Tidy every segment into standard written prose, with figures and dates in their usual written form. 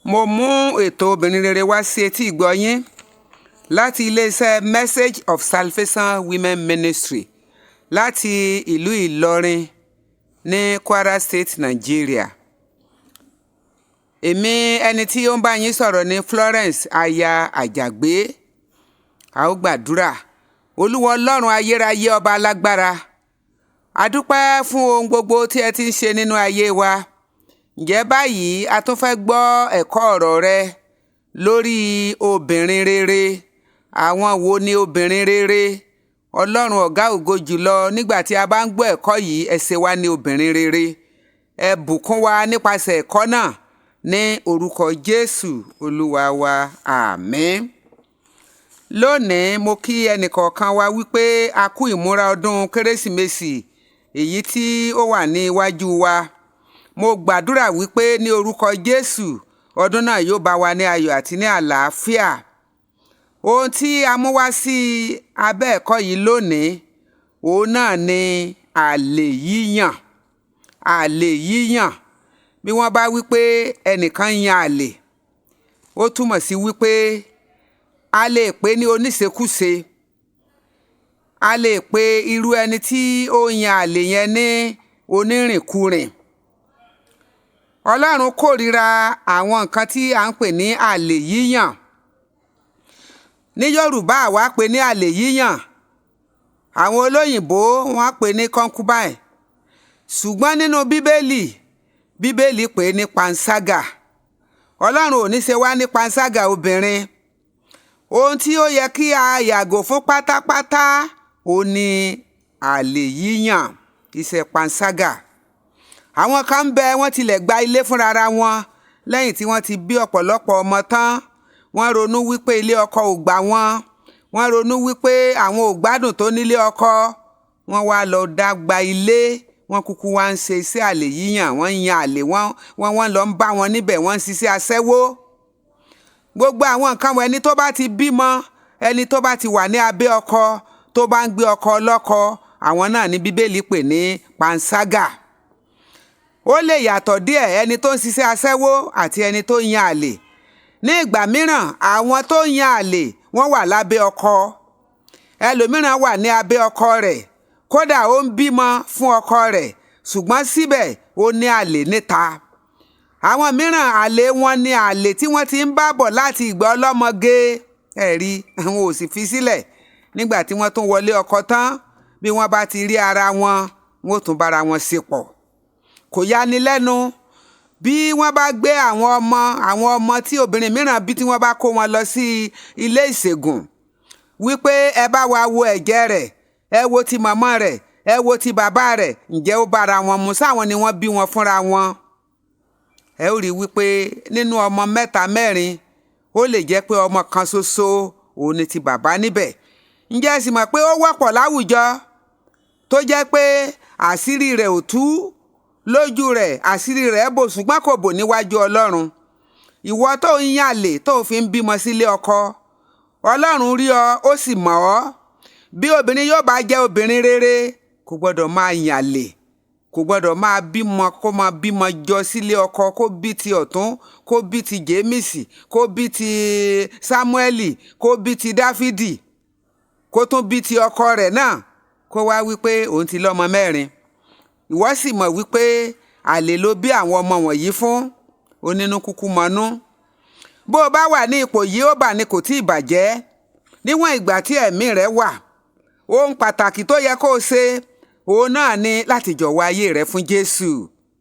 Mo mú ètò Obìnrin Rere wá sí etí ìgbọ́ yín láti iléeṣẹ́ Message of Salvation Women Ministry láti ìlú Ìlọrin ní Kwara State, Nigeria. Èmi ẹni tí ó ń bá yín sọ̀rọ̀ ní Florence aya Àjàgbé. A ó gbàdúrà. Olúwa Ọlọ́run ayérayé, ọba alágbára. A dúpẹ́ fún ohun gbogbo tí ẹ ti ń ṣe nínú ayé wa. Ǹjẹ́ báyìí a tún fẹ́ gbọ́ ẹ̀kọ́ ọ̀rọ̀ rẹ lórí obìnrin rere. Àwọn wo ni obìnrin rere? Ọlọ́run ọ̀gá ògo jùlọ, nígbà tí a bá ń gbọ́ ẹ̀kọ́ yìí, ẹ ṣe wá ní obìnrin rere. Ẹ bùkún wa nípasẹ̀ ẹ̀kọ́ náà ní orúkọ Jésù Olúwa wa. Àmín. Lónìí, mo kí ẹnìkọ̀ọ̀kan wa wípé a kú ìmúra ọdún Kérésìmesì èyí tí ó wà ní iwájú wa. Mo gbàdúrà wípé ní orúkọ Jésù, ọdún náà yóò bá wa ní ayọ̀ àti ní àlàáfíà. Ohun tí a mú wá sí abẹ́ ẹ̀kọ́ yìí lónìí, òun náà ni àlè yíyàn. Àlè yíyàn. Bí wọ́n bá wípé ẹnìkan yan àlè, ó túmọ̀ sí wípé a lè pè ní oníṣekúṣe. A lè pe irú ẹni tí ó yan àlè yẹn ní onírìnkúrìn. Ọlọ́run kórìíra àwọn nǹkan tí à ń pè ní àlè yíyàn. Ní Yorùbá, àwa pè ní àlè yíyàn. Àwọn olóyìnbó wọ́n á pè ní concubine. Ṣùgbọ́n nínú Bíbélì, Bíbélì pè ní panṣágà. Ọlọ́run ò ní ṣe wá ní panṣágà obìnrin. Ohun tí ó yẹ kí a yàgò fún pátápátá, òun ní àlè yíyàn, iṣẹ́ panṣágà. Àwọn kan ń bẹ, wọ́n tilẹ̀ gba ilé fúnra wọn lẹ́yìn tí wọ́n ti bí ọ̀pọ̀lọpọ̀ ọmọ tán. Wọ́n ronú wípé ilé ọkọ ò gbà wọ́n. Wọ́n ronú wípé àwọn ò gbádùn tó nílé ọkọ. Wọ́n wá lọ dá gba ilé. Wọ́n kúkú wá ń ṣe iṣẹ́ àlè yíyàn. Wọ́n ń yan àlè, wọ́n lọ ń bá wọn níbẹ̀, wọ́n ń ṣiṣẹ́ aṣẹ́wó. Gbogbo àwọn nǹkan wọ̀nyí, ẹni tó bá ti bímọ, ẹni tó bá ti wà ní abẹ́ ọkọ, tó bá ń gbé ọkọ ọlọ́kọ, àwọn náà ní Bíbélì pè ní panṣágà. Ó lè yàtọ̀ díẹ̀, ẹni tó ń ṣiṣẹ́ aṣẹ́wó àti ẹni tó ń yan àlè. Ní ìgbà mìíràn, àwọn tó ń yan àlè, wọ́n wà lábẹ́ ọkọ. Ẹlòmíràn wà ní abẹ́ ọkọ rẹ̀. Kódà ó ń bímọ fún ọkọ rẹ̀, ṣùgbọ́n síbẹ̀ ó ní àlè níta. Àwọn mìíràn, àlè wọn ni àlè tí wọ́n ti ń bá bọ̀ láti ìgbà ọlọ́mọge. Ẹ̀rí, àwọn ò sì fi sílẹ̀. Nígbà tí wọ́n tún wọlé ọkọ tán, bí wọ́n bá ti rí ara wọn, wọ́n ó tún bára wọn ṣe pọ̀. Kò yani lẹ́nu bí wọ́n bá gbé àwọn ọmọ tí obìnrin mìíràn bí, tí wọ́n bá kó wọn lọ sí ilé ìṣègùn wípé ẹ bá wa wo ẹ̀jẹ̀ rẹ̀, ẹ wo ti màmá rẹ̀, ẹ wo ti bàbá rẹ̀, ǹjẹ́ ó bára wọn mu, sáwọn ni wọ́n bí wọn fúnra wọn? Ẹ ó rí wípé nínú ọmọ mẹ́ta mẹ́rin, ó lè jẹ́ pé ọmọ kan ṣoṣo òun ni ti bàbá níbẹ̀. Ǹjẹ́ ẹ sì mọ̀ pé ó wọ́pọ̀ láwùjọ tó jẹ́ pé àṣírí rẹ̀ ò tú lójú rẹ̀, àṣírí rẹ̀ bò, ṣùgbọ́n kò bò níwájú Ọlọ́run? Ìwọ tó ń yàlè, tó fi ń bímọ sílé ọkọ, Ọlọ́run rí ọ, ó sì mọ̀ ọ́. Bí obìnrin yóò bá jẹ́ obìnrin rere, kò gbọ́dọ̀ máa yàlè, kò gbọ́dọ̀ máa bímọ, kó máa bímọ jọ sílé ọkọ, kó bí ti ọ̀tún, kó bí ti Jémísì, kó bí ti Sámúẹ́lì, kó bí ti Dáfídì, kó tún bí ti ọkọ rẹ̀ náà, kó wá wípé òun ti lọ́mọ mẹ́rin. Ìwọ sì mọ̀ wípé àlè ló bí àwọn ọmọ wọ̀nyí fún. Onínú kúkú mọnú. Bó o bá wà ní ipò yìí, ó bà ní kò tí ì bàjẹ́. Níwọ̀n ìgbà tí ẹ̀mí rẹ wà, ohun pàtàkì tó yẹ kó o ṣe, òun náà ni láti jọ̀wọ́ ayé rẹ fún Jésù,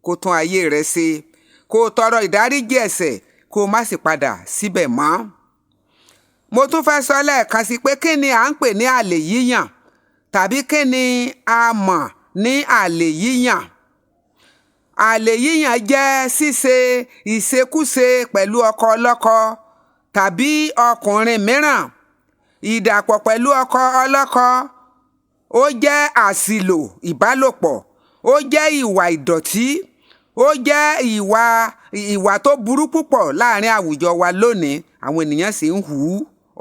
kó tún ayé rẹ ṣe, kó o tọrọ ìdáríjì ẹ̀ṣẹ̀, kó o má sì padà síbẹ̀ mọ́. Mo tún fẹ́ sọ lẹ́ẹ̀kan sí pé kí ni à ń pè ní àlè yíyàn, tàbí kí ni a mọ̀ ní àlè yíyàn? Àlè yíyàn jẹ́ ṣíṣe ìṣekúṣe pẹ̀lú ọkọ ọlọ́kọ tàbí ọkùnrin mìíràn. Ìdàpọ̀ pẹ̀lú ọkọ ọlọ́kọ, ó jẹ́ àṣìlò ìbálòpọ̀, ó jẹ́ ìwà ìdọ̀tí, ó jẹ́ ìwà tó burú púpọ̀ láàrin àwùjọ wa lónìí. Àwọn ènìyàn sì ń hù ú.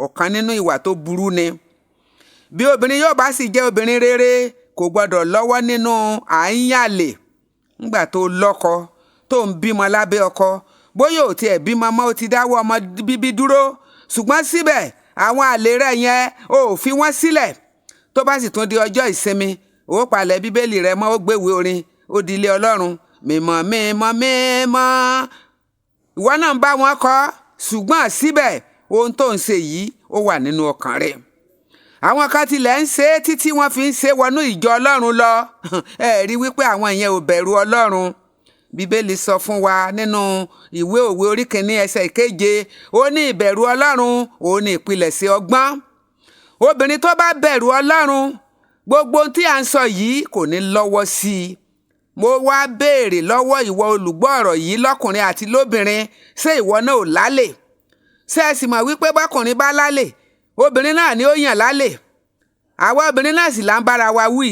Ọ̀kan nínú ìwà tó burú ni. Bí obìnrin yóò bá sì jẹ́ obìnrin rere, kò gbọ́dọ̀ lọ́wọ́ nínú à ń yàlè. Ńgbà tó lọ́kọ, tó ń bímọ lábẹ́ ọkọ, Bóyá ò tiẹ̀ bímọ mọ́, ó ti dáwọ́ ọmọ bíbí dúró, ṣùgbọ́n síbẹ̀ àwọn àlè rẹ̀ yẹn ò fi wọ́n sílẹ̀. Tó bá sì tún di ọjọ́ ìsinmi, ó palẹ̀ Bíbélì rẹ̀ mọ́, ó gbéwèé orin, ó di ilé Ọlọ́run. Mímọ́, mímọ́, mímọ́, ìwọ náà ń bá wọn kọ, ṣùgbọ́n síbẹ̀ ohun tó ń ṣe yìí ó wà nínú ọkàn rẹ̀. Àwọn kan tilẹ̀ ń ṣe é títí wọ́n fi ń ṣe wọnú ìjọ Ọlọ́run lọ. Ẹ rí wípé àwọn yẹn ò bẹ̀rù Ọlọ́run. Bíbélì sọ fún wa nínú ìwé Òwe orí kìíní ẹsẹ̀ ìkeje, ó ní ìbẹ̀rù Ọlọ́run òun ní ìpilẹ̀ṣẹ̀ ọgbọ́n. Obìnrin tó bá bẹ̀rù Ọlọ́run, gbogbo ohun tí à ń sọ yìí kò ní lọ́wọ́ sí i. Mo wá béèrè lọ́wọ́ ìwọ olùgbọ́ ọ̀rọ̀ yìí, lọ́kùnrin àti lóbìnrin, ṣé ìwọ náà ò lálè? Ṣé ẹ sì mọ̀ wípé bọ́kùnrin bá lálè, obìnrin náà ni ó yàn lálè? Àwa obìnrin náà sì là ń bára wa wí.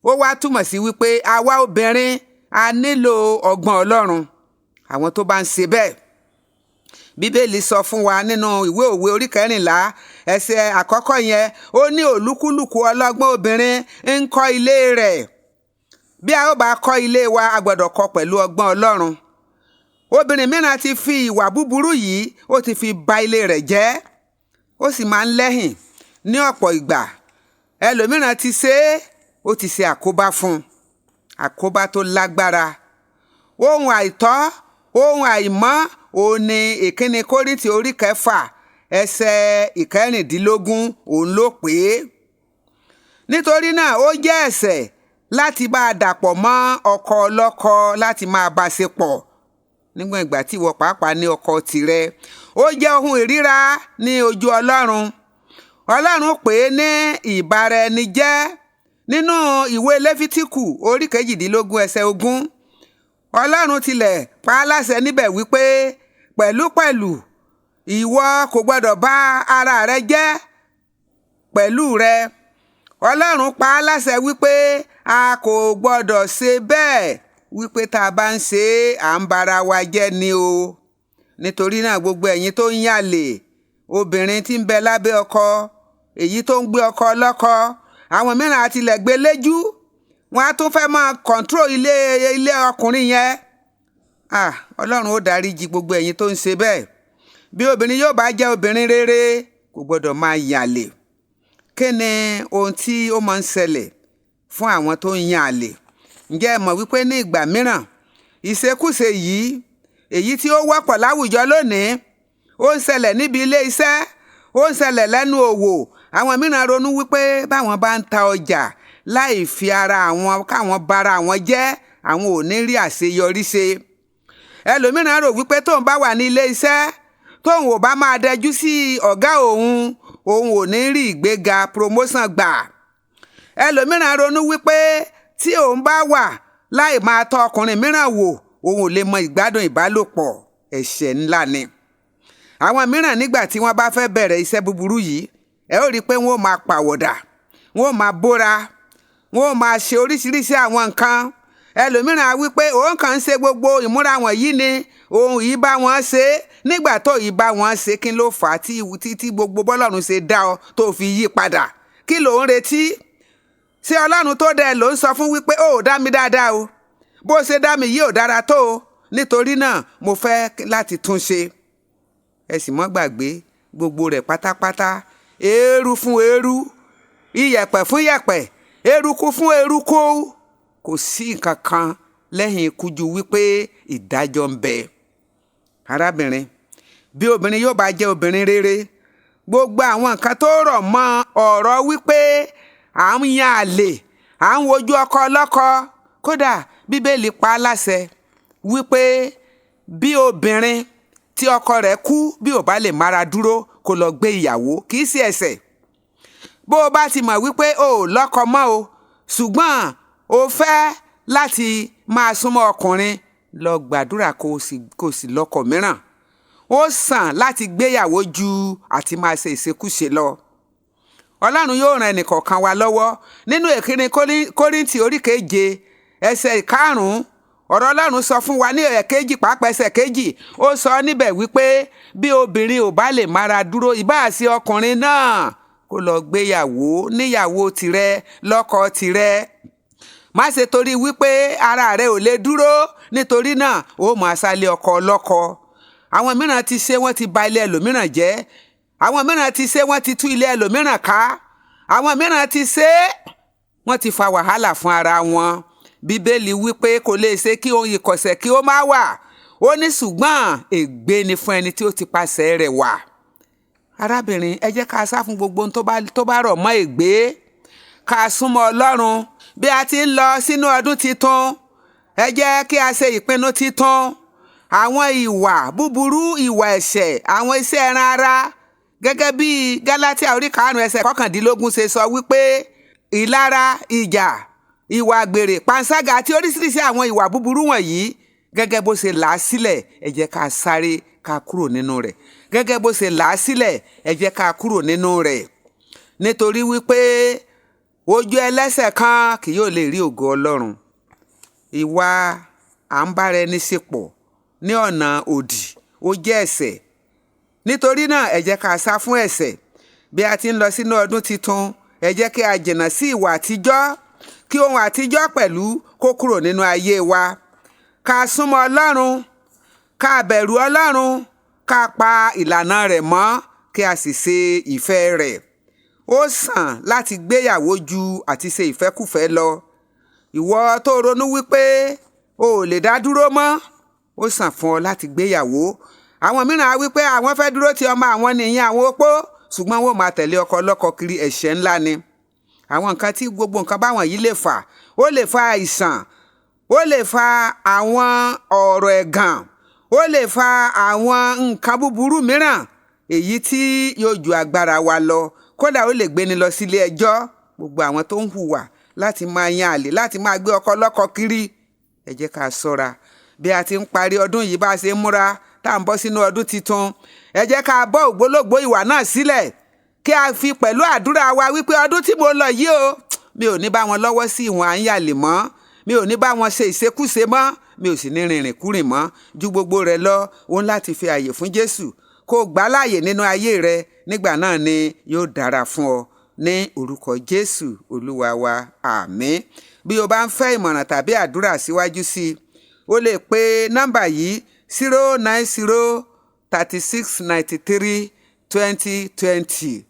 Ó wá túmọ̀ sí wípé àwa obìnrin a nílò ọgbọ́n Ọlọ́run. Àwọn tó bá ń ṣe bẹ́ẹ̀, Bíbélì sọ fún wa nínú ìwé Òwe orí 14 ẹsẹ̀ àkọ́kọ́ yẹn, ó ní olúkúlùkù ọlọ́gbọ́n obìnrin ń kọ́ ilé rẹ̀. Bí a ó bá kọ́ ilé wa, a gbọ́dọ̀ kọ́ pẹ̀lú ọgbọ́n Ọlọ́run. Obìnrin mìíràn ti fi ìwà búburú yìí, ó ti fi ba ilé rẹ̀ jẹ́, ó sì máa ń lẹ́hìn ní ọ̀pọ̀ ìgbà. Ẹlòmíràn ti ṣe é, ó ti ṣe àkóbá fún un, àkóbá tó lágbára. Ohun àìtọ́, ohun àìmọ́, òun ni Ìkíni Kórìntì orí 6 ẹsẹ̀ 16 òun ló pè é. Nítorí náà ó jẹ́ ẹ̀ṣẹ̀ láti bá a dàpọ̀ mọ́ ọkọ ọlọ́kọ, láti máa bá a ṣe pọ̀ nígbà ìgbà tí ìwọ pàápàá ní ọkọ tirẹ̀. Ó jẹ́ ohun ìríra ní ojú Ọlọ́run. Ọlọ́run pè é ní ìbáraẹnijẹ́ nínú ìwé Lẹ́fítíkù orí 18 ẹsẹ̀ 20. Ọlọ́run tilẹ̀ pa á láṣẹ níbẹ̀ wípé pẹ̀lúpẹ̀lú ìwọ kò gbọdọ̀ bá ara rẹ jẹ́ pẹ̀lú rẹ. Ọlọ́run pa á láṣẹ wípé a kò gbọdọ̀ ṣe bẹ́ẹ̀, wípé tá a bá ń ṣe é, à ń bara wa jẹ́ ni o. Nítorí náà gbogbo ẹ̀yin tó ń yàlè, obìnrin tí ń bẹ lábẹ́ ọkọ, èyí tó ń gbé ọkọ ọlọ́kọ, àwọn mìíràn á tilẹ̀ gbé léjú, wọ́n á tún fẹ́ máa kọ̀ǹtró ilé ọkùnrin yẹn. Ọlọ́run ó dáríjì gbogbo ẹ̀yin tó ń ṣe bẹ́ẹ̀. Bí obìnrin yóò bá jẹ́ obìnrin rere, kò gbọdọ̀ máa yàlè. Kí ni ohun tí ó máa ń ṣẹlẹ̀ fún àwọn tó ń yan àlè? Ǹjẹ́ ẹ mọ̀ wípé ní ìgbà mìíràn ìṣekúṣe yìí, èyí tí ó wọ́pọ̀ láwùjọ lónìí, ó ń ṣẹlẹ̀ níbi ilé iṣẹ́, ó ń ṣẹlẹ̀ lẹ́nu òwò. Àwọn mìíràn ronú wípé báwọn bá ń ta ọjà láì fi ara àwọn káwọn bara àwọn jẹ́, àwọn ò ní rí àṣeyọrí ṣe. Ẹlòmíràn rò wípé tóun bá wà ní ilé iṣẹ́, tóun ò bá máa dẹjú sí ọ̀gá òun, òun ò ní rí ìgbéga promotion gbà. Ẹlòmíràn ronú wípé tí òun bá wà láì máa tọ́ ọkùnrin mìíràn wò, òun ò lè mọ ìgbádùn ìbálòpọ̀. Ẹ̀ṣẹ̀ ńlá ni. Àwọn mìíràn nígbà tí wọ́n bá fẹ́ bẹ̀rẹ̀ iṣẹ́ búburú yìí, ẹ ó rí i pé wọ́n ó máa pàwọ̀dà, wọ́n ó máa bóra, wọ́n ó máa ṣe oríṣiríṣi àwọn nǹkan. Ẹlòmíràn á wí pé òun kàn ń ṣe gbogbo ìmúra wọ̀nyí ni òun yìí bá wọn ṣe. Nígbà tó yìí bá wọn ṣe, kí ló fà á tí gbogbo bọ́lọ́run ṣe dá ọ tó fi yí padà? Kí ló ń retí? Ṣé Ọlọ́run tó dá ẹ ló ń sọ fún wípé ó dá mi dáadáa o, bó ṣe dá mi yìí ò dára tó o, nítorí náà mo fẹ́ láti tún ṣe? Ẹ sì mọ́ gbàgbé gbogbo rẹ̀ pátápátá, eérú fún eérú, iyẹ̀pẹ̀ fún iyẹ̀pẹ̀, eruku fún eruku. Kò sí nǹkan kan lẹ́yìn ikú ju wípé ìdájọ́ ń bẹ. Arábìnrin, bí obìnrin yóò bá jẹ́ obìnrin rere, gbogbo àwọn nǹkan tó rọ̀ mọ́ ọ̀rọ̀ wípé à ń yan àlè, à ń wojú ọkọ ọlọ́kọ, kódà Bíbélì pa á láṣẹ wípé bí obìnrin tí ọkọ rẹ̀ kú, bí ò bá lè mára dúró, kó lọ gbé ìyàwó, kì í ṣe ẹ̀ṣẹ̀. Bó o bá ti mọ̀ wípé o ò lọ́kọ mọ́ o, ṣùgbọ́n o fẹ́ láti máa súnmọ́ ọkùnrin, lọ gbàdúrà kó o sì lọ́kọ mìíràn. Ó sàn láti gbéyàwó ju àti máa ṣe ìṣekúṣe lọ. Ọlọ́run yóò ran ẹnìkọ̀ọ̀kan wa lọ́wọ́. Nínú Ìkíni Kórìntì orí 7 ẹsẹ̀ 5, ọ̀rọ̀ Ọlọ́run sọ fún wa ní ẹ̀kejì pàápàá ẹsẹ̀ 2, ó sọ níbẹ̀ wípé bí obìnrin ò bá lè mára dúró, ìbáà ṣe ọkùnrin náà kó lọ gbéyàwó, níyàwó tirẹ̀, lọ́kọ tirẹ̀. Má ṣe torí wípé ara rẹ ò lè dúró, nítorí náà ó máa sálé ọkọ ọlọ́kọ. Àwọn mìíràn ti ṣe, wọ́n ti ba ilé ẹlòmíràn jẹ́. Àwọn mìíràn ti ṣe, wọ́n ti tú ilé ẹlòmíràn ká. Àwọn mìíràn ti ṣe, wọ́n ti fa wàhálà fún ara wọn. Bíbélì wípé kò lè ṣe kí ohun ìkọ̀sẹ̀ kí ó má wà. Ó ní ṣùgbọ́n ègbé ni fún ẹni tí ó ti pasẹ̀ rẹ̀ wá. Arábìnrin, ẹ jẹ́ ká sá fún gbogbo ohun tó bá rọ̀ mọ́ ègbé, ká súnmọ́ Ọlọ́run. Bí a ti ń lọ sínú ọdún titun, ẹ jẹ́ kí a ṣe ìpinnu titun. Àwọn ìwà búburú, ìwà ẹ̀ṣẹ̀, àwọn iṣẹ́ ẹran ara, gẹ́gẹ́ bí Gálátíà orí 5 ẹsẹ̀ 19 ṣe sọ wípé ìlara, ìjà, ìwà àgbèrè, panṣágà àti oríṣiríṣi àwọn ìwà búburú wọ̀nyí, gẹ́gẹ́ bó ṣe là á sílẹ̀, ẹ jẹ́ ká sáré ká kúrò nínú rẹ̀. Gẹ́gẹ́ bó ṣe là á sílẹ̀, ẹ jẹ́ ká kúrò nínú rẹ̀, nítorí wípé ojú ẹlẹ́ṣẹ̀ kan kì yóò lè rí ògo Ọlọ́run. Ìwà à ń bára ẹni ṣe pọ̀ ní ọ̀nà òdì, ó jẹ́ ẹ̀ṣẹ̀. Nítorí náà, ẹ jẹ́ ká sá fún ẹ̀ṣẹ̀. Bí a ti ń lọ sínú ọdún titun, ẹ jẹ́ kí a jìnnà sí ìwà àtijọ́, kí ohun àtijọ́ pẹ̀lú kó kúrò nínú ayé wa. Ká súnmọ́ Ọlọ́run, ká bẹ̀rù Ọlọ́run, ká pa ìlànà rẹ̀ mọ́, kí a sì ṣe ìfẹ́ rẹ̀. Ó sàn láti gbéyàwó ju àti ṣe ìfẹ́kùfẹ́ lọ. Ìwọ tó ronú wípé o ò lè dá dúró mọ́, ó sàn fún ọ láti gbéyàwó. Àwọn mìíràn á wípé àwọn fẹ́ dúró ti ọmọ àwọn nìyẹn, àwọn opó, ṣùgbọ́n wọ́n máa tẹ̀lé ọkọ ọlọ́kọ kiri. Ẹ̀ṣẹ̀ ńlá ni. Àwọn nǹkan tí gbogbo nǹkan báwọn yìí lè fà, ó lè fa àìsàn, ó lè fa àwọn ọ̀rọ̀ ẹ̀gàn, ó lè fa àwọn nǹkan búburú mìíràn èyí tí yóò ju agbára wa lọ. Kódà, ó lè gbéni lọ sílé ẹjọ́. Gbogbo àwọn tó ń hùwà láti máa yan àlè, láti máa gbé ọkọ ọlọ́kọ kiri, ẹ jẹ́ ká ṣọ́ra. Bí a ti ń parí ọdún yìí, bá a ṣe ń múra tá à ń bọ́ sínú ọdún titun, ẹ jẹ́ ká bọ́ ògbólógbòó ìwà náà sílẹ̀, kí a fi pẹ̀lú àdúrà wa wípé ọdún tí mo lọ yìí o, mi ò ní bá wọn lọ́wọ́ sí ìwọ̀n à ń yàlè mọ́, mi ò ní bá wọn ṣe ìṣekúṣe mọ́, mi ò sì ní rìnrìn kúrìn mọ́. Ju gbogbo rẹ̀ lọ, òun láti fi àyè fún Jésù, kó o gbà láàyè nínú ayé rẹ. Nígbà náà ni yóò dára fún ọ, ní orúkọ Jésù Olúwa wa, àmín. Bí o bá ń fẹ́ ìmọ̀ràn tàbí àdúrà síwájú sí i, o lè pe nọ́mbà yìí: 090 36 93 20 20.